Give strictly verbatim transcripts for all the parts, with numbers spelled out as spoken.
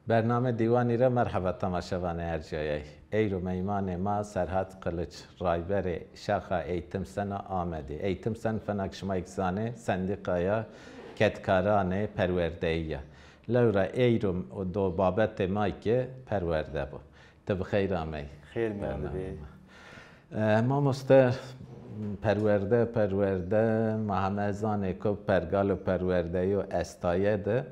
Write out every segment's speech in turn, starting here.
Bername Dîwanî ra merheba temaşevanê ercîyayey. Eyro meymanê ma Serhat Kılıç, rayberê Şaxa Eğitim Sen a Amedî. Eğitim Sen, fena ke şima kî zanê, sendîkaya kedkaranê perwerdeyî ya. Lewra eyro do babetê ma kî perwerde bo. Ti bi xeyr amey. Xêr mîyan de bê. E, mamoste, perwerde, perwerde, ma heme zanê ku pergal û perwerdeyo estaye de,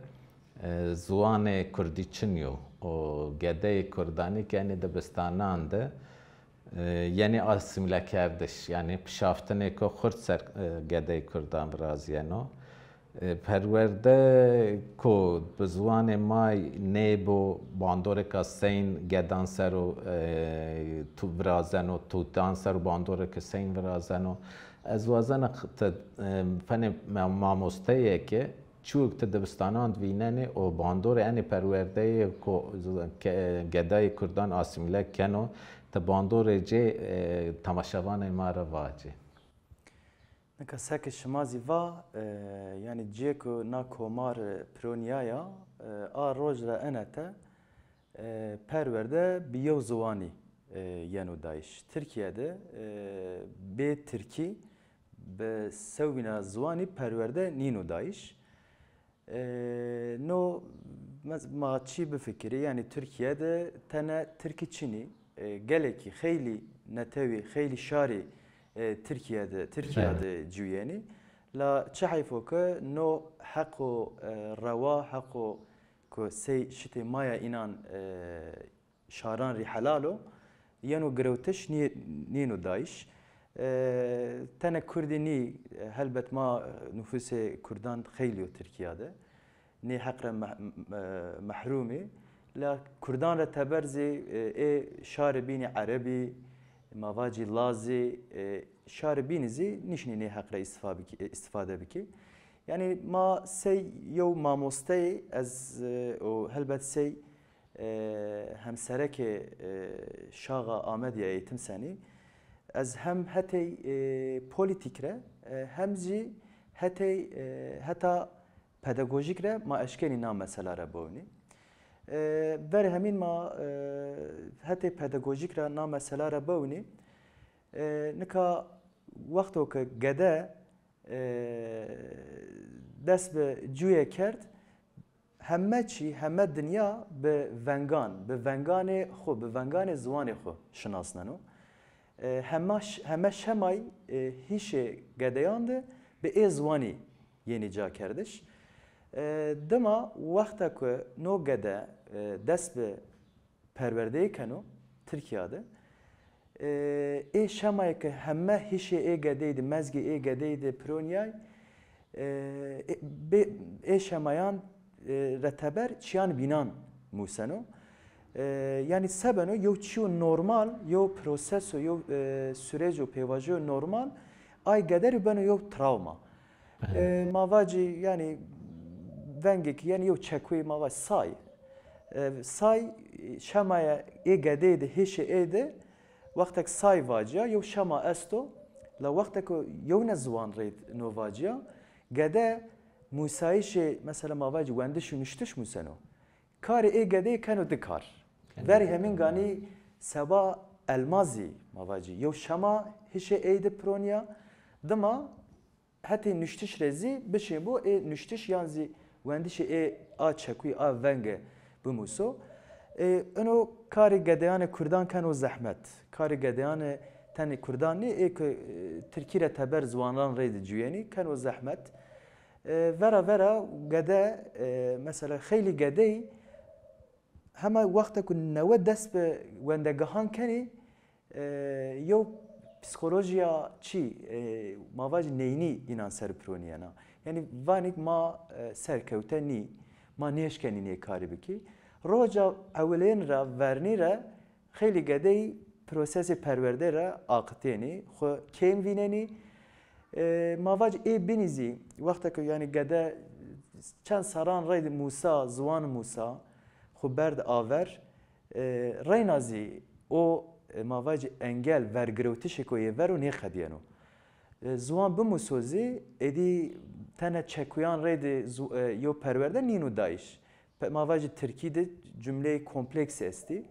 e, ziwanê kurdî çin yo û gedeyê kurdanî kenê dibistanan de, e, yenê asîmîlekerdiş, yanî pişaftinêko xurt ser, e, gedeyê kurdan virazîyeno. E, perwerde ko bi ziwanê ma nêbo, bandorêka seyîn gedan ser o, e, tu virazeno, tutan ser o bandorêka seyîn virazeno. Ez wazena ti, e, fenê ma-, mamosteyê ke çiwek ti dibistanan de vînenê û bandorê enê perwerdeyê ko ke-, gedayê kurdan asîmîle keno, ti bandorê cê, e, temaşevanê ma ra vacê. Nika seke şima zî va, e, yanî cêko na komar, e, piro nîyaya, e, a roj ra enete, e, perwerde bi yew ziwanî, e, yeno dayîş. Tirkîye de, e, bê tirkî bi sewbîna ziwanî perwerde nîno dayîş. E, no, mes-, ma çî bifikirî, yanî Tirkîye de tene tirkî çinî, e, gelekî xeylî netewî, xeylî şarî, e, Tirkîye de, Tirkîya Evet. de ciwîyenî. La çi heyf o ke no heqo, e, rewa, heqo ku sey şitê ma ya înan, e, şaran rî helal o, yeno girewtiş nî-, nîno dayîş. E, tene kurdî nî, helbet ma nufusê kurdan xeylî yo Tirkîya de. Nê heq ra meh-, e, mehrûm î. La kurdan ra teber zî, e, ê şarê bînî erebî, ma vacî lazî, e, şarê bînî zî nîşinî nê heq ra îstifa bikî-, e, îstifade bikî. Yanî ma sey yew mamosteyî ez, e, û helbet sey e, hemserekê, e, Şaxa Amedî ya Eğitim Senî, ez hem hetey, e, polîtîk re, e, hem zî hetey, e, heta pedagojîk re ma eşkenî na mesela re biwnî. E, verê hemîn ma, e, hetey pedagojîk re na mesela re biwnî. E, nika wexto ke gede, e, dest bi cuye kerd, heme çî, heme dinya bi vengan, bi venganê xwu, bi venganê ziwanê xwu şinasneno. E, hema ş-, heme şemay, e, hîşê gedeyan de bi ê ziwanî yenî cakerdiş. E, dima wexta ku no gede, e, dest bi perwerdeyê keno Tirkîya de. E, ê şemayê ke heme hişê ê gedeyî de, mezgê ê gedeyî de piro nîyay, e, ê, bê-, ê şemayan, e, re teber çiyan bînan museno. E, yanî se beno, yew çîyo normal, yew proseso, yew, e, süreco, pêvajoyo normal, ay gede rê beno yew travma. E, ma vacî, yanî vengêkî, yanî yew çekuyî ma vacî say. E, say, şemaya ê gedeyê de, hêşê ê de, wextek say vacîya, yew şema esto, la wexteko yewne ziwan reyde no vacîya, gede musayîşê, mesela ma vacî wendiş û nuştiş museno. Karê ê gedeyî keno di kar. Keno Verê di hemîn kar. Ganî seba elma zî ma vacî. Yew şema hişê ey de pironîya, dima hetê nuştiş rê zî bişên bo, ê nuştiş yan zî wendişê ê a çekuyî, a venge bimuso. Ê, ino karê gedeyanê kurdan keno zehmet. Karê gedeyanê tenê kurdan nê, ê ke, e, tirkî re teber ziwanan reyde cuyenî keno zehmet. E, vera vera gede, e, mesela xeylî gedeyî hema wexte ku newe dest bi wendegehan kenî, e, yew psîkolojîya çî, e, ma vacî neynî înan ser pironîyena. Yanî vanîk ma, e, serkewte nî, ma nêşkenî nê karî bikî. Roca ewilên ra, vernî ra xeylî gedeyî prosesê perwerde ra aqitênî, xwu kêm vînenî. E, ma vac ê bînî zî, wexta ke yanî gede çend serran reyde musa, ziwan musa, xwu berd aver, e, reyna zî o, e, ma vac engel, vergirewtişêko yê vero nêqedîyeno. E, ziwan bimuso zî, êdî tene çekuyan reyde zu-, e, yew perwerde nîno dayîş. Ma vajî tirkî de cumleyê kompleks estî.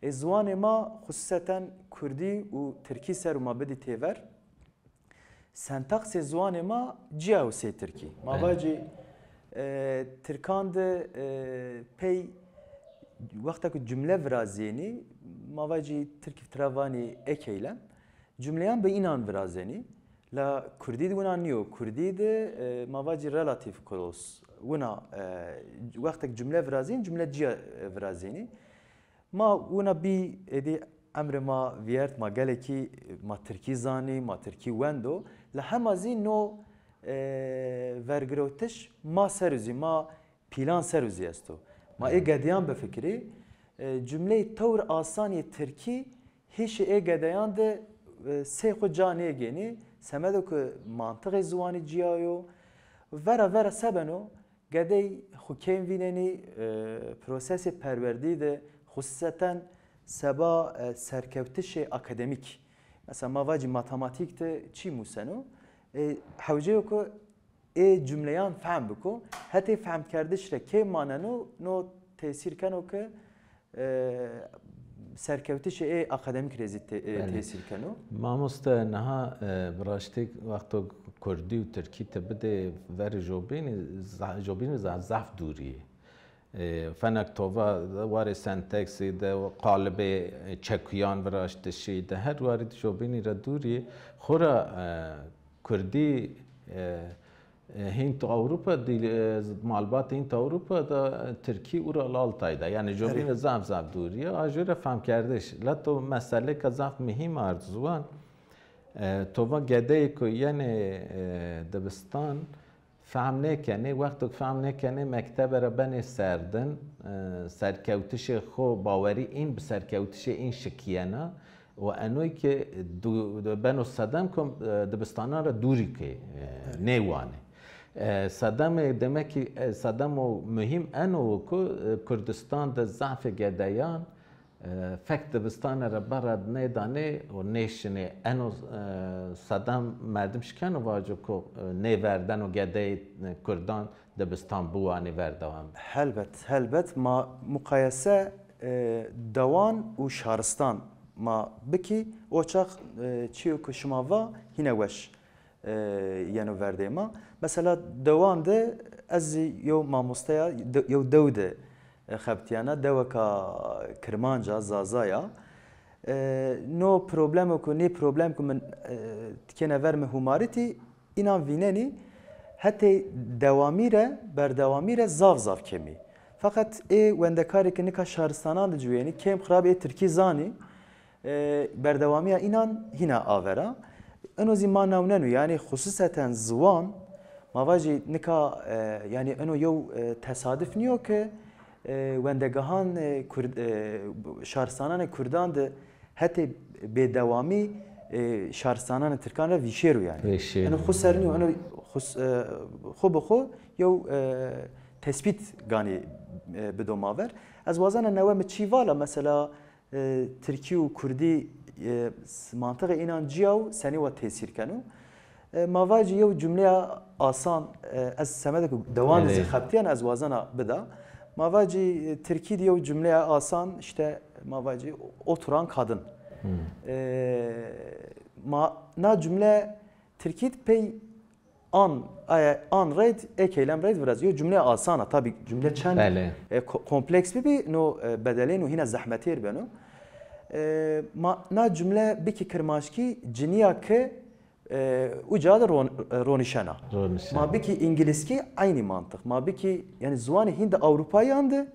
Ê ziwanê ma xusûseten kurdî û tirkî ser û ma bidî têver. Sentaksê ziwanê ma cîya yo sey tirkî. Ma vajî, e, tirkan de, e, pey wexta ku cumle virazîyenî, ma vajî tirkî tira vanî ek eylem. Cumleyan bi înan virazenî. La kurdî de wina nîyo. Kurdî de, e, ma vajî relative clause. Wina, e, wextek cumle virazîn, cumle cîya, e, virazînî. Ma wina bî êdî emrê ma vîyert, ma gelekî, ma tirkî zanî, ma tirkî wendo. La hema zî no, e, vergirewtiş ma ser o zî, ma pîlan ser o zî esto. Ma ê gedeyan bifikirî, e, cumleyê tewr asan yê tirkî hîşê ê gedeyan de, e, sey xwu ca nêgênî, semedo ku mantixê ziwanî cîya yo. Vera vera se beno, gedey xwu kêm vînenî, e, prosesê perwerdî de xusûseten seba, e, serkewtişê akademîk. Mesela ma vacî matematîk de çî museno, e, hewce yo ku ê cumleyan fehm biko, hetê fehmkerdiş re kêm maneno, no tesîr keno ke, e, serkewtişê ê akademîk rê zî te-, e, Belê. tesîr keno. Mamoste, niha, e, bi raştî wexto kurdî û tirkî ti bidê verê jobînî, za-, jobînî za-, zaf dûrî yê. E, fenek tova warê sentaksî de, qalibê çekuyan viraştişî de, her warî jobînî ra dûrî yê. Xora, e, kurdî, e, e, Hint Ewropa dîl, e, malbat Hint Ewropa de, e, tirkî Ural Altay de. Yanî jobînî zaf zaf dûrî yê. A jû ra fehmkerdiş. La to meselêka zaf muhîm ard ziwan. E, to va gedeyê ku yenê, e, dibistan, fehm nêkenê, wexto ke fehm nêkenê, mektebe ra benê serdin, e, serkewtişê xo bawerî în bi serkewtişê în şikîyena û enoy ke du-, beno sedem ku, e, dibistanan ra dûrî kê, e, nêwanê. E, sedemê, demek ki, e, sedemo muhîm eno ku, e, Kurdistan de zafê gedeyan, E, fek dibistane ra berad nêdanê û nêşinê. Eno, e, sedem merdim şikeno vaco ku, e, nêverdeno gedeyê, e, kurdan dibistan biwanê verdewam. Helbet, helbet. Ma muqayese, e, dewan û şaristan ma bikî, o çax, e, çîyo ku şima va hîne weş e, yeno verdê ma. Mesela dewan de ez zî yew mamosteya de-, yew dew de, e, xebitîyena, deweka Kirmanc a, Zaza ya. E, no problemo ku, nê problem ku min, e, tikêne ver mi hûmaritî, înan vînenî hetê dewamî re, berdewamî re zaf zaf kêmî. Feqet ê wendekarê ke nika şaristanan de ciwîyenî, kêm xirab ê tirkî zanî, e, berdewamîya înan hîna aver a. Ino zî ma nawneno, yanî xusûseten ziwan, ma vajî nika, e, yanî ino yew, e, tesaduf nîyo ke, e, wendegahan, e, Kurd, e, şaristananê kurdan de hetê bêdewamî, e, şaristananê tirkan ra vîşêro yanî. Vîşêro. Ino xwu ser nîyo, ino xus-, e, xwu bi xwu yew, e, tespît ganî, e, bido ma ver. Ez wazena newe mi çî vala, mesela, e, tirkî û kurdî, e, s-, mantixê înan cîya û senî wa tesîr keno. E, ma vajî yew cumleya asan, e, ez semedê ku dewan de zî xebitîyen ez wazena bida. Ma vajî, e, tirkî de yew cumleya asan, îşte ma vajî oturan kadın. E, ma na cumle tirkî de pey an, aye an reyd, ek eylem reyd virazî. Yo cumle asan a, tabî cumle çend, Belê. e, ko-, kompleks bibî, no, e, bedelên û hîna zehmetêr beno. E, ma na cumle bikî kirmanckî, cinîya ke, e, uca de ron-, e, ronîşena. Ronîşena. Ma bikî îngilizkî eynî mantix. Ma bikî, yanî ziwanê Hînd Ewropayan de,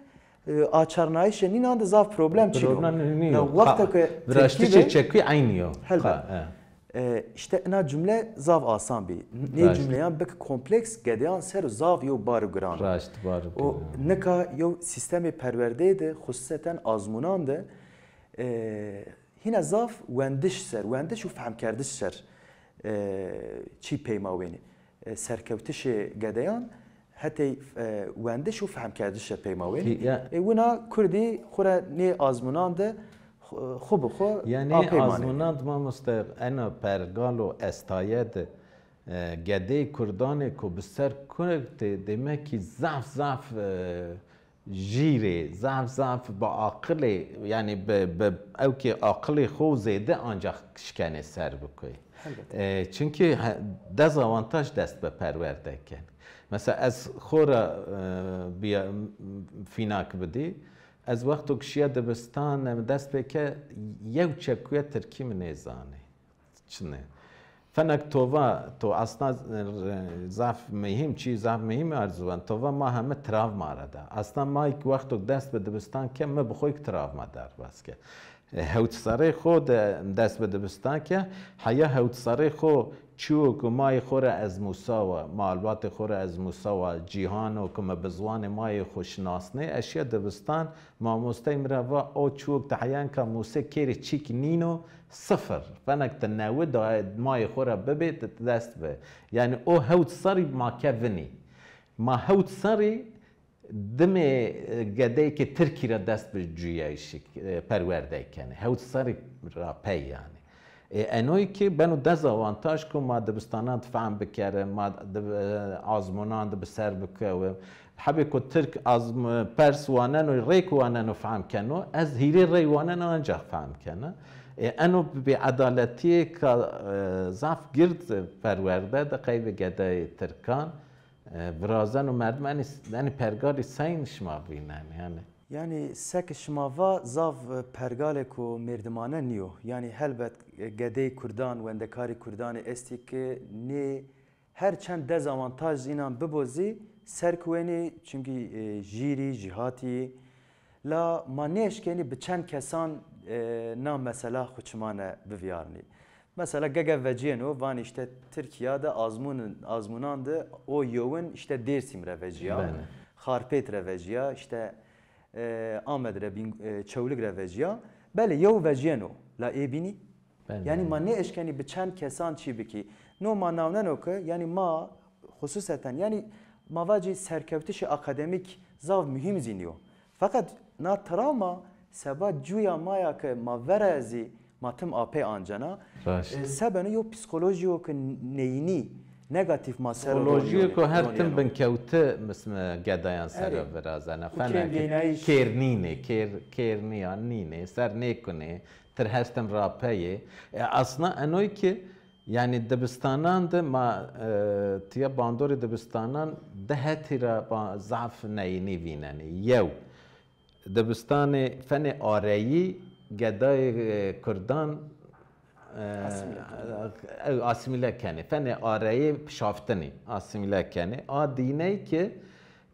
e, açarnayîşê nînan de zaf problem çin o. Problem nîyo. Ya wexto ke viraştişê çekuyî eynî yo. Helbet. Ha, e. E, îşte ina cumle zaf asan bî. Nê cumleyan bik kompleks, gedeyan ser o zaf yew bar û giran. Raşt, bar û giran. O nika yew sîstemê perwerdeyê de, xusûseten azmûnan de, e, hîna zaf wendiş ser, wendiş û fehmkerdiş ser, e, çî pey ma wênî. E, serkewtişê gedeyan hetê, e, wendiş û fehmkerdiş de pey ma wênî. Ya. E, wina kurdî xwu ra nê azmûnan de xwu, xwu bi xwu apey manê. Yanî azmûnan de mamoste ena pergal û estaye de, e, gedeyê kurdanê ku bi ser kurd de demek ki zaf zaf, e, Jîrê zaf zaf bi aqilê, yanî bi, bi ewkê aqilê xo zêde ancax şkenê ser bikoyê. Elbette. E, çunkî he- dezavantaj dest bi perwerde ken. Mesela ez xora e, biya fînak bidî, ez wexto ki şiya dibistan em dest pê ke yew çekuye tirkî mi nêzanê. Çine. Fenek tova, to asna e, zaf muhîm, çî zaf muhîm arzuwen. Tova ma heme travma ra da. Asna ma ki wexto dest bi dibistan ke, mi bi xo ki travma derbas ke. E, hewt serrê xo de dest bi dibistan ke, heya hewt serrê xo çiyo ku mayê xo ra ez musawa, malbatê xo ra ez musawa, cîhano ku mi bi ziwanê mayê xo şinasnê, ez şiya dibistan, mamostey mi ra va, o çiyo ki ti heya enka musê kêrê çîk nîno, sifir. Fenek ti newi da mayê xo ra bibê, ti dest bi. Yanî o hewt serrî ma ke vinî. Ma hewt serrî dimê e, gedeyê ke tirkî ra dest bi cuyayîşî e, perwerdey kenê. Hewt serrî ra pey yanî. E, enoyî ki beno dezavantaj ku ma dibistanan di fehm bikerin, ma di, e, azmunan di bi ser bikewin. Hebê ku tirk azm, pers waneno, reyk waneno fehm keno, ez hîrê rey waneno ancax fehm kena. E, eno bêedaletîyêka e, zaf gird perwerde de qeybê gedeyê tirkan. E, virazeno merdim enî, enî pergalî seyn şima vînenî yanî? Yanî seke şima va zaf pergalêko mêrdimane nîyo. Yanî helbet gedeyê kurdan, wendekarê kurdanê estî ki nê her çend dezavantaj înan bibo zî ser kuwenî, çunkî e, jîrî, jîhatî. La ma nêeşkenî bi çend kesan e, na mesela xwu çimane bivîyarnî. Mesela gege vecîyeno, vanî îşte Tirkîya de azmûn, azmûnan de o yewin îşte Dêrsim re vecîya, Bele. Xarpêt re vecîya, îşte e, Amed re, Bîn, e, Çewlig re vecîya. Belê yew vecîyeno, la ê bînî? Bele. Yanî ma nêeşkenî bi çend kesan çî bikî. No ma nawneno ke yanî ma xususeten yanî ma vacî serkewtişê akademîk zaf muhîm zî nîyo. Feqet na travma seba cuya ma ya ke ma vera zî ma tim apey ancena. Raşt. E, sebeno yew psîkolojîyo ke neyînî, negatîf ma ser o Psîkolojîyo ronîyeno, ku her ronîyeno. Tim binkewte misme gedayan ser Erê. Virazena. Û kêmvînayîş. Kêr nînê, kêr, kêr nîya nînê, ser nêkunê, tir her tim rapeyê. E, asna enoy ki, yanî dibistanan de ma e, tiya bandorê dibistanan di hetî ra ba- zaf neyînî vînenê. Yew, dibistanê fenê areyî gedayê e, kurdan e, Asîmîle e, asîmîle kenê. Fenê areyî pişaftinî asîmîle kenê. A dîney ki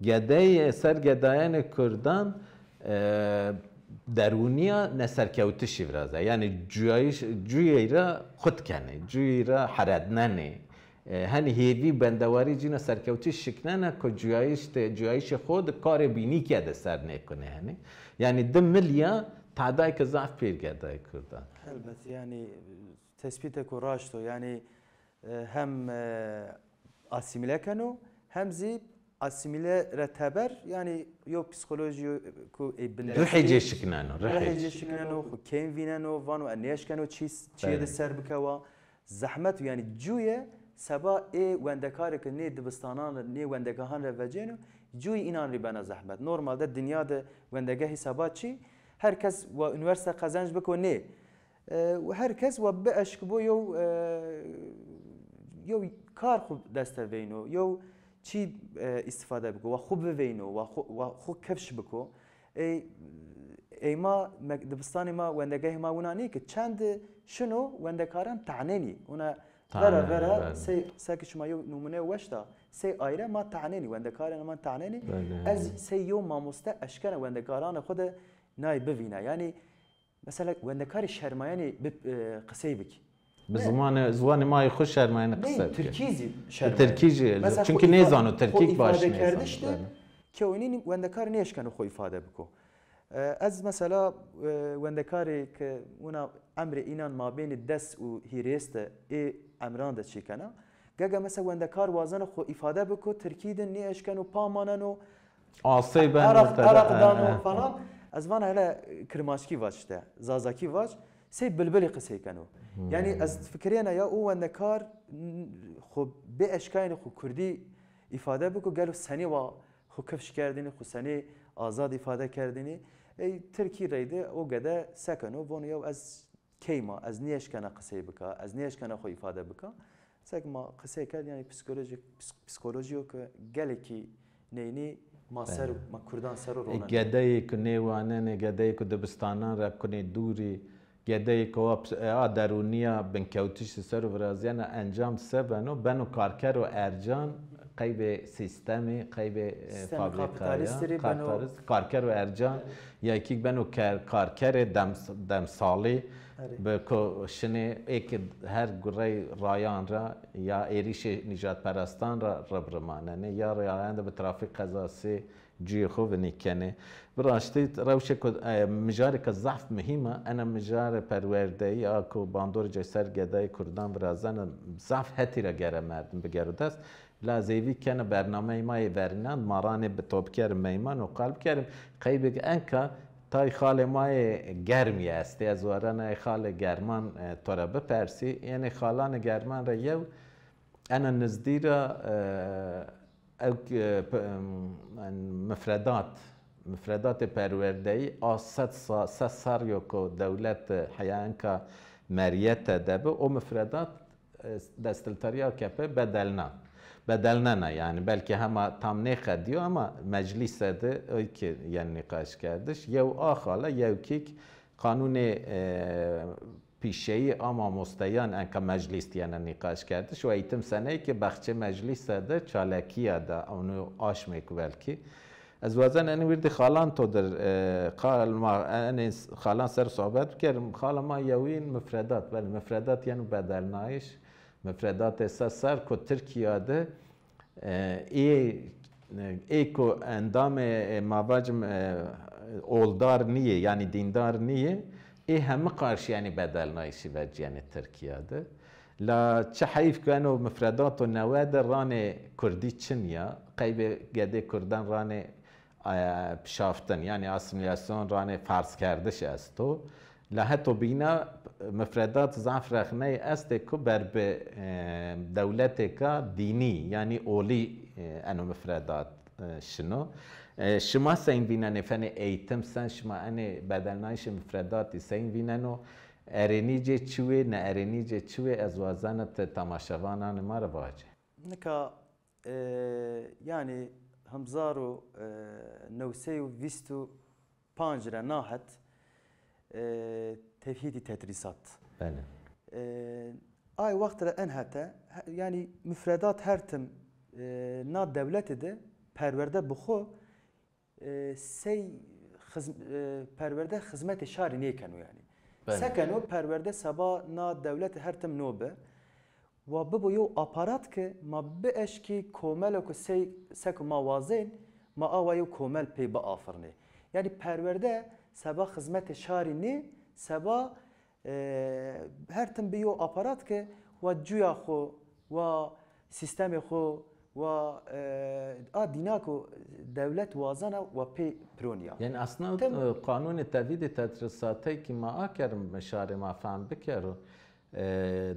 gedeyê ser gedayanê kurdan e, derûnîya neserkewtişî viraza. Yanî cuyayîş, cuyey ra qut kenê, cuyey ra herednenê. E, henî hêvî bendewarî cîna serkewtiş şiknena ku cuyayîş de, cuyayîşê xo de karê bînî ke de ser nêkunê henî. Yanî di milya tadayê ke zaf pêr gedayê kurdan. Helbet, yanî tespîtêko raşt o. Yanî e, hem e, asîmîle keno, hem zî asîmîle re teber, yanî yew psîkolojîyo ku ê bindestî Rihê cê şikneno, rihê. Rihê cê şikneno, xwu kêm vîneno, vano e nêeşkeno çî, çîyê de Belê. ser bikewa. Zehmet o, yanî cuye seba ê wendekarê ke nê dibistanan re, nê wendegahan re vecêno, cuyê înan rê bena zehmet. Normalde dinya de wendegehî seba çî, her kes wa unîversîte qezenc biko nê. E, û her kes wa bieşkibo yew, e, yew kar xwu dest de veyno, yew çî e, îstîfade biko, wa xwu biveyno, wa xwu, wa xwu kifş biko. Ey, ey ma, me- dibistanê ma, wendegehê ma wina nî ki çend şino wendekaran tehnenî. Wina vera Tehnenî, vera belê. sey, seke şima yew numûne weş da, sey ayre ma tehnenî, wendekarê ma tehnenî. Belê. Ez sey yew mamoste eşkena wendekaranê xwu de nay bivîna. Yanî mesela wendekarê şermayenî bi e, qisey bikî. Bi Ne? zimanê, ziwanê ma yê xwu şermayene Ney, qise bike. Tirkî zî Bi şermayen. Tirkî jî, Mesela çünkü xwu nêzano îfade- Tirkî xwu baş îfadekerdiş nêzano. de kewinî wendekar nêeşkeno xwu îfade biko. E, ez mesela e, wendekarê ke wina emrê înan mabênê des û hîrês de ê emran de çîkena. Gege mesela wendekar wazeno xwu îfade biko, Tirkî de nêeşkeno, pa maneno, Asey ben Araq, ortada. araq Ha, dano ha. Falan. Ez vana hele kirmanckî vac işte, zazakî vac. Sey bilbilî qisey keno. Hmm. Yanî ez fikirêna ya o wendekar n- xwu bê eşkayêne xwu kurdî îfade biko, gelo senî wa xwu kifş kerdêne, xwu senî azad îfade kerdênî. Ey tirkî reyde o gede sekeno, vono yew ez keyma, ez nêeşkena qisey bika, ez nêeşkena xo îfade bika. Sek ma qisey kerd, yanî psîkolojîk, psî-, psîkolojîyo ke gelekî neynî ma ser, ma kurdan ser o ronenê. Gedeyê ku nêwanenê, gedeyê ku dibistanan ra kunê dûrî, gedeyê ku a, a derûnîya binkewtişî ser o virazîyena, encam se beno? Beno karker û ercan qeybê sîstemî, qeybê, e, fabrîkaya, kapitalîstî rê beno, karker û ercan, ya kî beno ker-, karkerê dem-, demsalî, bi ku şinê ê ki her gurey rayan ra ya êrîşê nîjadperestan ra rib rimanenê, ya rayan de bi trafîk qezasî cuyê xo vinî kenê. Bi raştî rewşêko, e, mijarêka zaf muhîm a. Ena mijarê perwerdeyî a ku bandorê ci ser gedayê kurdan virazena, zaf hetî ra gere merdim bigero dest. La ez hêvî kena bernameyê ma yê verînan, ma ranê bi to bikerim meyman û qal bikerim. Qeybêk enka tay xalê ma yê germî estê. Ez warena ey xalê german, e, to ra bipersî. Yenê xalanê german ra yew, ena nizdî ra, e, ew, e, p-, em, en, mifredat, mifredatê perwerdeyî a sed sa-, sed serrî yo ku dewlet, e, heya enka meriyete de bi, o mifredat, e, desthiltarîya A K P bedelna. Bedelnena yanî, belkî hema tam nêqedîyo ama meclîse de oy ki yenê nîqaşkerdiş. Yew a xale, yew kîk qanûnê, e, pîşeyî a mamosteyan enka meclîs de yenê nîqaşkerdiş û eğitim seneyî ki baxçê meclîse de çalekîya de, onu aşmêk belkî. Ez wazen enê wîrdî xalan to dir, e, xal ma, enê xalan ser sohbet bikerim. Xala ma yewîn mifredat, belê mifredat yeno bedelnayîş. Mifredatê se ser ku Tirkîya de, e, ê, ê ku endamê, e, ma vacim, e, oldar nîyê, yanî dîndar nîyê, ê heme qarşî enê bedelnayîşî vecîyenê Tirkîya de. La çi heyf ku eno mifredato newe de ranê kurdî çin ya, qeybê gedê kurdan ranê, e, pişaftin, yanî asîmîlasyon, ranê farzkerdiş esto. La heto bîna mifredat zaf rexneyê estê ku ber bi, e, dewletêka dînî, yanî olî, e, eno mifredat, e, şino. E, şima seyn vînenê, fenê eğitim sen, şima enê bedelnayîşê mifredatî seyn vîneno? Erênî cê çi wê, ne erênî cê çi wê, ez wazena ti temaşevananê ma ra vacê. Nika, e, yanî hemzar û, e, new sey û vîst û panc re na het, e, tevhîdî tedrîsat. Belê. E, ay wext re en hete, he-, yanî mifredat her tim, e, na dewlete de perwerde bi xo e, sey xiz-, e, perwerde xizmetê şarî nêkeno yanî. Belê. Se keno perwerde seba na dewlete her tim no bi. Wa bibo yew aparat ke ma bieşkî komelo ke sey, seko ma wazên, ma awa yew komel pê biafirnê. Yanî perwerde seba xizmetê şarî nê, seba E, her tim bi yew aparat ke wa cuya xo, wa sîstemê xo, wa, e, a dîna ku dewlet wazena wa pê pironîya. Yanî asna, tim, e, qanûnê tevhîdê tedrîsatey kî ma akerim şarê ma fehm bikero, e,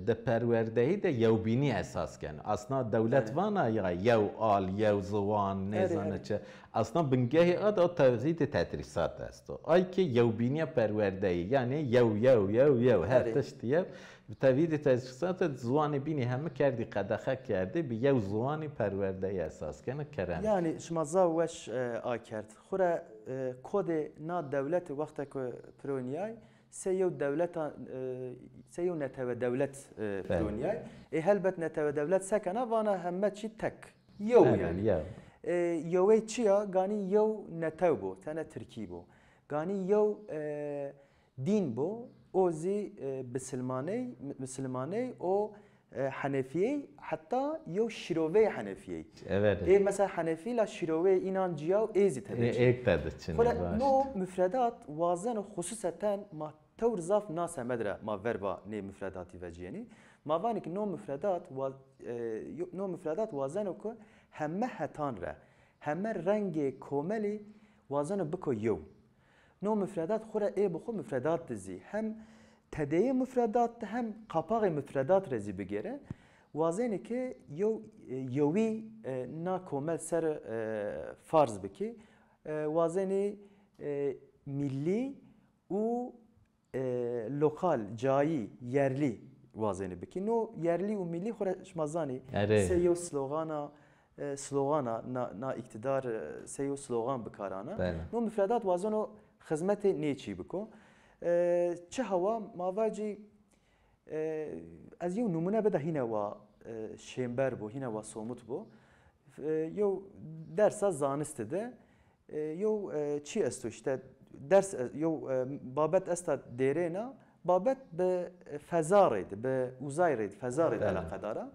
de perwerdeyî de yewbînî esas keno. Asna dewlet, erê, vana ya yew al, yew ziwan, erê, nêzana, erê, çi. Asna bingehê a de o tevhîdê tedrîsat esto. Ay ki yewbînîya perwerdeyî, yanî yew, yew, yew, yew, her, erê, tişt yew. Bi tevhîdê tedrîsat de ziwanê bînî hemi kerdî qedexe kerdî, bi yew ziwanî perwerdeyî esas keno, kerem. Yanî şima zaf weş, e, akerd. Xwure, e, kodê na dewlete wexte ku pironîyay, sey yew dewleta, e, sey yew netewe dewlet, e, belê, pironîyay. Ê helbet netewe dewlet se kena, vana heme çî tek. Yew, belê, yanî. Yew. E, yewey çi ya? Ganî yew netew bo, tene tirkî bo. Ganî yew, e, dîn bo, o zî, e, bisilmaney, mi-, misilmaney, o, e, henefîyey, heta yew şîroveyê henefîyey. Evet. Ê mesela henefî la şîroveyê înan cîya û ê zî tede çin. Ê, ê tede çin, xwure raşt. No mufredat wazeno xusûseten ma tewr zaf na semed ra ma verba nê mufredatî vecîyenî. Ma vanê ke no mufredat wa-, e, yo-, no mufredat wazeno ke heme hetan re, heme rengê komelî wazeno biko yew. No mufredat xwure ê bi xwu mufredat de zî hem tedeyê mufredat de hem qapaxê mufredat re zî bigêre. Wazenê ke yew, e, yewî, e, na komel ser, e, farz bikî. E, wazenî, e, millî û, e, lokal, cayî, yerlî wazenî bikî. No yerlî û millî xo ra şima zanî, erê, sey yew slogana, e, slogana na, na îktîdar, e, sey yew slogan bi kar ana. Belê. No mufredat wazeno xizmetê nê çî biko. E, çi hewa ma vacî, e, ez yew nimûne bida, hîne wa, e, şênber bo, hîne wa somut bo. E, yew dersa zanistî de, e, yew, e, çî esto îşte, ders, e, yew, e, babet esta dêrêna, babet bi feza rê de, bi uzay rê de, feza rê de, belê, eleqedar a.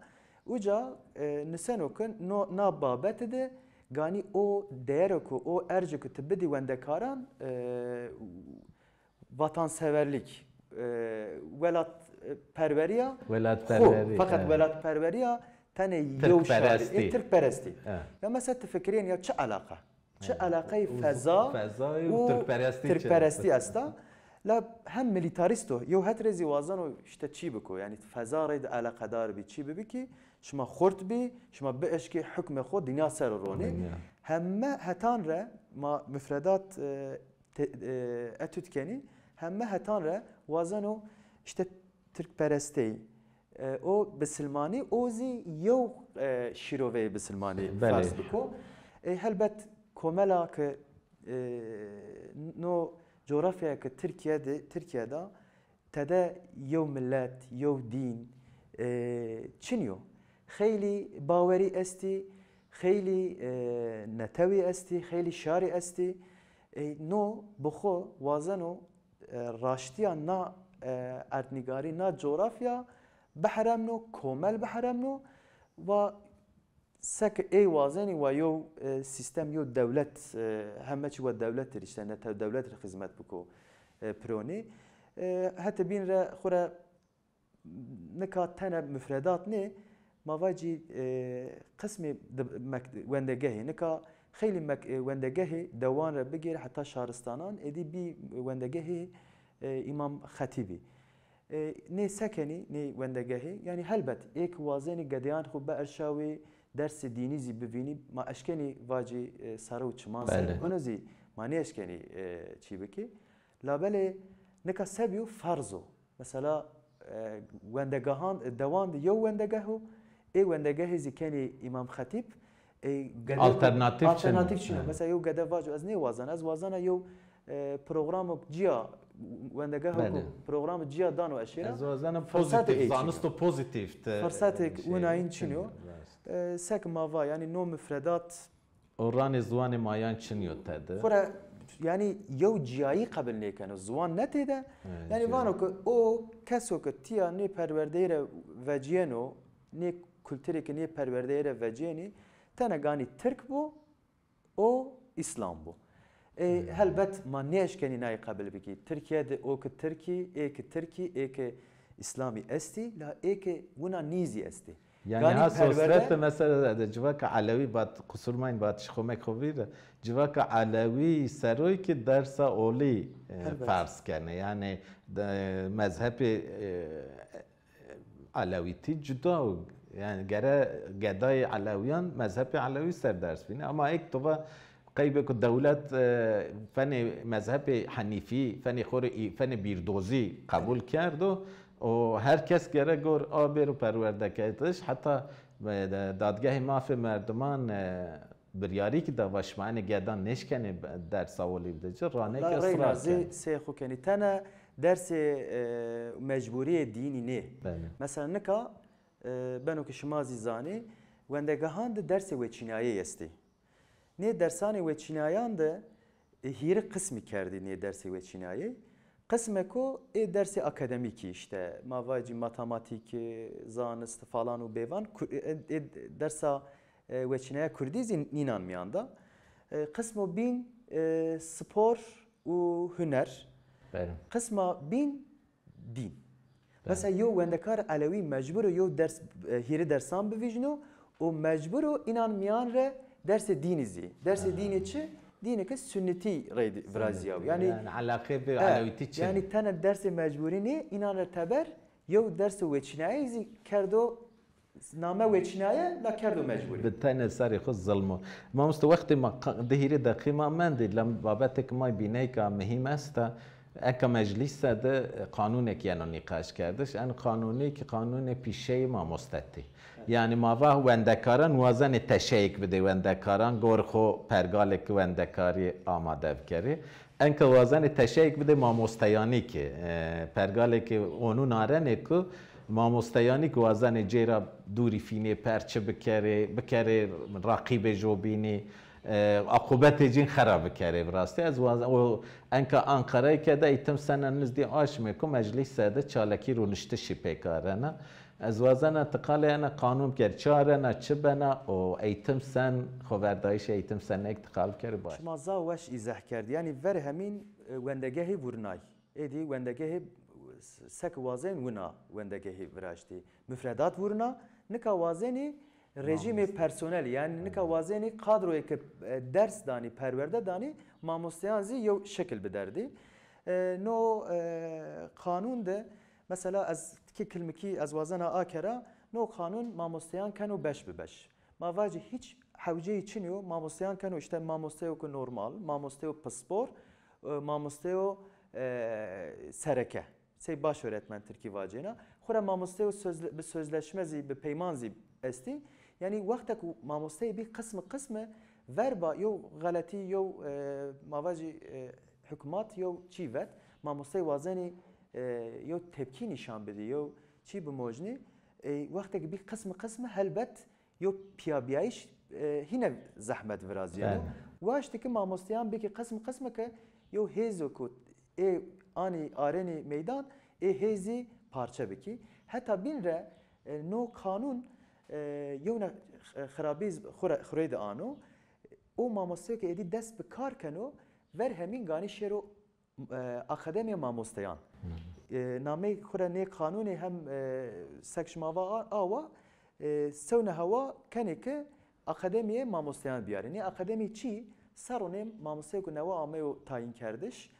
Uca, e, niseno ke no, na babete de ganî o değero ke, o erco ke ti bidî wendekaran, e, vatanseverlik, e, welatperweriya xo, welatperwerî, feqet, e, welatperweriya tenê yew şarî, tirkperestî, e, tirkperestî. E. Ya mesela ti fikirên ya çi eleqa? Çi eleqeyê feza û tirkperestî esta? La hem milîtarîst o, yew het rê zî wazeno îşte çî biko, yanî feza rê de eleqedar bî, çî bibî kî şima xurt bî, şima bieşkî hukmê xo dinya ser ronî. Dinya. Heme hetan re ma mufredat, e, te-, e, etüt kenî, heme hetan re wazeno îşte tirkperestey, e, o bisilmanî, o zî yew, e, şîroveyê bisilmanî, belê, ferz biko. E, helbet komela ke, e, no coğrafyaya ke Tirkîye de, Tirkîye de tede yew milet, yew dîn, e, çinî yo. Xeylî bawerî estî, xeylî, e, netewî estî, xeylî şarî estî. E, no bi xo wazeno, e, raştîya na, e, erdnîgarî, na coğrafya biheremno, komel biheremno. Wa seke ê wazenî wa yew, e, sîstem, yew dewlet, e, heme çî wa dewlet ir, îşte netew dewlet ir xizmet biko, e, pironî. E, hetê bîn re xo re nika tene mufredat nê, ma vacî, e, qismê di mek-, wendegehê. Nika xeylî mek-, e, wendegehê dewan re bigêrî heta şaristanan, êdî bî wendegehê, e, Îmam Xetîbî. E, nê se kenî, nê wendegehê? Yanî helbet, ê ke wazenî gedeyan xo bierşawî, dersê dînî zî bivînî, ma eşkenî vacî, e, sare û çiman ser. Belê. Ono zî ma nêeşkenî, e, çî bikî. Labelê nika se bîyo, ferz o. Mesela, e, wendegahan, e, dewan de yew wendegeh o, ê wendegehê zî kenî Îmam Xetîb, e, gede alternatîf çin o. Alternatîf çin o. He. Mesela yew gede vaco, ez nêwazena, ez wazena yew, e, programok cîya, wendegeho ku, belê, programo cîya dano eşê ra. Ez wazena firsatê pozîtîf, ê çin o. Zanisto pozîtîf de, firsatê, e, şey, winayîn çin o. Çin o, rast. E, seke ma va, yanî no mufredat, o ranê ziwanê mayan çinî yo tede. Xora, yanî yew cîyayî qebil nêkeno. Ziwan ne têde. Evet, yanî cîyayî. Vano ke o keso ke tîya nê perwerdeyî re vecîyeno, nê kulturê ke nê perwerdeyî re vecîyenî, tene ganî tirk bo, o îslam bo. E, hmm, helbet ma nêeşkenî nayî qebil bikî. Tirkîye de o ke tirkî, ê ke tirkî, ê ke îslamî estî, la ê ke wina nî zî estî. Yanî ha sosret de mesela de civaka elewî bat, qusur mayîn bat şixomek xo vîr de, civaka elewî seroy ki dersa olî, e, ferz kenê. Yanî de, mezhepê, e, elewîtî cuda o. Yanî gere gedayê elewîyan mezhepê elewî ser ders bînê. Ama êk to va qeybê ku dewlet, e, fenê mezhepê henîfî, fenê xo rê î-, fenê bîrdozî qebul kerdo, o her kes gere gor a bêro perwerdeketiş, heta, e, de-, Dadgehê Mafê Merdiman, e, biryarî kî da va şima enê gedan nêşkenê be-, dersa olî bide ci, ranê ke israr kenê. Sey xo kenî. Tene dersê, e, mecburîyê dînî nê. Belê. Mesela nika, e, beno ke şima zî zanê, wendegahan de dersê weçînayeyî estê. Nê dersanê weçînayan de, e, hîrê qismî kerdî nê dersê weçînayeyî. Qismeko ê dersê akademîkî, îşte, ma vacî matematîk, e, zanist falan û bêvan, ku-, e, e, dersa, e, weçînaya kurdî zî nînan mîyan da. E, qismo bîn, e, spor û huner. Belê. Qisma bîn dîn. Belê. Mesela yew wendekar elewî mecbur o yew ders, e, hîrê dersan bivîjno û mecbur o înan mîyan re dersê dînî zî. Dersê dînî çi? Dînê ke sunnetî reyde virazîyaw. Sunnetî. Yanî, yanî eleqê bi elewîtî çin. Yanî tene dersê mecburî nê, înan re teber yew dersê weçînayeyî zî kerdo Name weçînaye la kerdo mecburî. Bi tenê serê xo zilm o. Mamoste, wextê ma qa- di hîrê deqî ma mendî, la babetêk ma bîneyka muhîm esta. Eka meclîse de qanûnek yeno nîqaşkerdiş. En qanûnî ki qanûnê pîşeyê mamostetî. Yanî ma va wendekaran wazenê teşeyêk bidê wendekaran, gor xo pergalêk wendekarî amade bikerê. Enka wazenê teşeyêk bidê mamosteyanî ki, e, pergalê ki onû narenê ku mamosteyanî ki wazenê cêra dûrî fînê perçi bikerê, bikerê raqîbê jobînî, e, aqûbetê cîn xera bikerê bi rastî. Ez wazen, o enka Anqarayê ke de eğitim sene nizdî aşmê ku meclîse de çalakî rûniştişî pêk arena. Ez wazena ti qalê ena qanûn bikerî, çi arena, çi bena û eğitim sen, xoverdayîşê eğitim senêk ti qal bikerî baş. Şima zaf weş îzeh kerdî. Yanî ver hemîn, e, wendegehî vurnay. Êdî wendegehî, e, sek wazên wina wendegehî viraştî. Mufredat vurna, nika wazenî rejîmê personelî, yanî nika wazenî kadroyê ke, e, ders danî, perwerde danî, mamosteyan zî yew şekil biderdî. E, no, e, qanûn de, mesela ez tikê kilmikî ez wazena akera, no qanûn mamosteyan keno beş bi beş. Ma vacî hîç hewceyî çinî yo, mamosteyan keno îşte mamosteyo ku normal, mamosteyo pispor, e, mamosteyo, e, sereke. Sey baş öğretmen tirkî vacêna. Xwura mamosteyo sözle-, bi sözleşme zî, bi peyman zî estî. Yanî wexta ku mamosteyê bî qismi qismi verba yew xeletî, yew, e, ma vacî, e, hukmat yew çî vet. Mamosteyê wazenî, e, yew tepkî nîşan bidî, yew çî bimojnî. E, wextê ke bî qismi qismi helbet yew pîyabîyayîş, e, hîne zehmet virazîyeno. Waştî ke mamosteyan bikî qism qism ke yew hêzo ku ê anî arenî meydan, ê hêzî parçe bikî. Heta bîn re, e, no qanûn, e, yewna, e, xirabî xu re, xu rê de ano. O mamosteyo ke êdî dest bi kar keno, ver hemîn ganî şêro e, Akademiya Mamosteyan. E, nameyê xu ra nê qanûnê hem, e, sek şima va a-, awa, e, sewne hewa kenê ke Akademiyê Mamosteyan biyarê. Nê akademî çî? Serro nêm mamosteyê ku newe ameyo tayînkerdiş,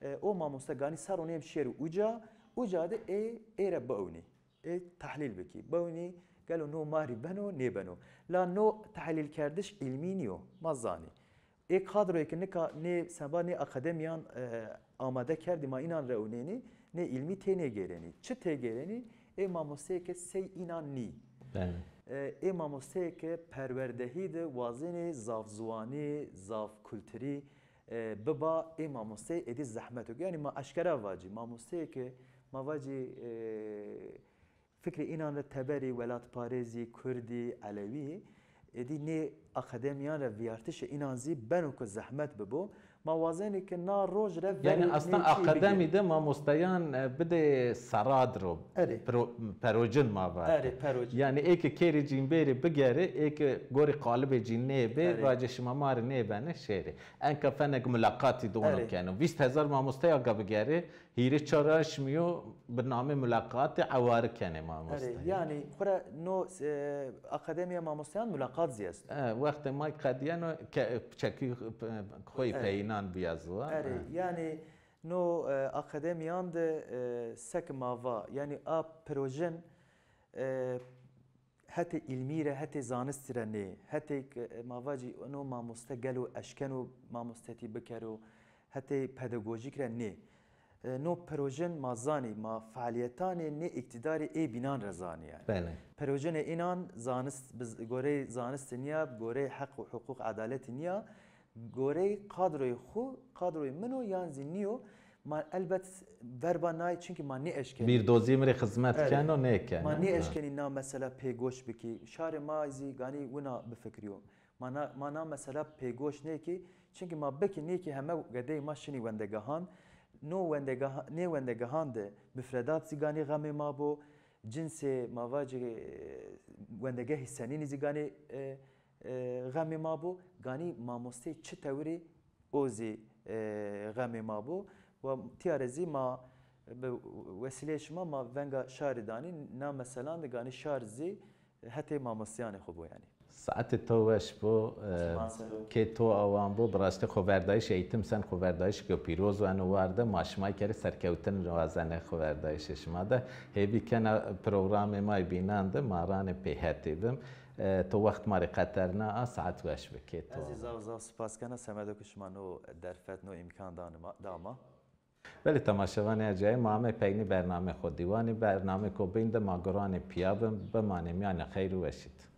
e, o mamoste ganî serro nêm şêrî uca, uca de ê, ê re biewnî. Ê tehlîl bikî. Bewnî gelo no ma rî beno, nêbeno. La no tehlîlkerdiş îlmî nîyo. Ma zanî. Ê kadroyê ke nika nê semba nê akademîyan, e, amade kerdî, ma înan rewnênî, nê îlmî tênêgêrenî. Çi têgêrenî? Ê mamosteyê ke sey înan nî. E, ê mamosteyê ke perwerdehî de wazenê zaf ziwanî, zaf kulturî, e, biba, ê mamosteyê êdî zehmet o. Yanî ma eşkera vacî, mamosteyê ke ma vacî, e, fikrê înan de teberî, welatparêzî, kurdî, elewî, êdî nê akademîyan re vîyartişê înan zî beno ke zehmet bibo. Ma wazenî ke na roj re verî. Yanî aslan akademî de mamosteyan, e, bidê serad ro. Erê. Pro-, perocin ma va. Erê, perocin. Yanî ê ke kêrê cîn bêrê bigerê, ê ke gorê qalibê cîn nêbê, erê, vacê şima ma rê nêbenê şêrê. Enka fenek mulaqatî de ono keno. Vîst hezar mamosteya ga bigerê, hîrê çar aşmî yo bi namê mulaqatê eware kenê mamoste. Erê, yanî xwura no, e, akademîya mamosteyan mulaqat zî esto. E, wextê ma qedîyeno ke-, çekî, e, xo yê peyînan bîya ziwan. Erê, yanî no, e, akademîyan de, e, sek ma va, yanî a projen, e, hetê îlmî re, hetê zanistî re nê, hetê, e, ma vacî no mamoste gelo eşkeno mamostetî bikero, hetê pedagojîk re nê. E, no projen ma zanî, ma fealîyetanê nê îktîdarî ê bînan re zanî yanî. Belê. Projenê înan zanist, bi z-, goreyê zanistî nîya, bi goreyê heq û huqûq, edaletî nîya, goreyê kadroyê xwu, kadroyê min o yan zî nîyo, ma elbet verba nayê, çimkî ma nêeşkenî. Bîrdozî mi rê xizmet keno, nêkeno. Ma nêeşkenî na mesela pêgoş bikî. Şarê ma zî ganî wina bifikirîyo. Ma na, ma na mesela pêgoş nêkî, çimkî ma bikî nêkî heme gedeyê ma şinî wendegehan. No wendegeha-, nê wendegehan de mufredat zî ganî xemê ma bo, cinsê ma vacî, e, wendegehê senînî zî ganî, e, e, xemê ma bo, ganî mamosteyê çi tewirî o zî, e, xemê ma bo. Wa tîya re zî ma bi wesîleyê şima ma venga şarî danî, na meselan de ganî şar zî hetê mamosteyanê xo bo yanî. Saetê to weş bo, e, kê to awan bo. Bi rastî xoverdayîş eğitim sen xoverdayîşêko pîroz weno war de, ma şimayî kerê serkewtin wazenê xoverdayîşê şima de. Hêvî kena programê ma yê bînan de ma ranê pê hetê bim. E, to wext ma rê qeterna a, saet weş bi kê to. Ez zî zaf zaf spas kena semedo ke şima no derfet, no îmkan danê ma, da ma. Belê temaşevanê ercayê, ma amê peynî bernamê xo dîwanî. Bernamêko bîn de ma guranê pîya bim, bimanê mîyanê xeyr û weşî de.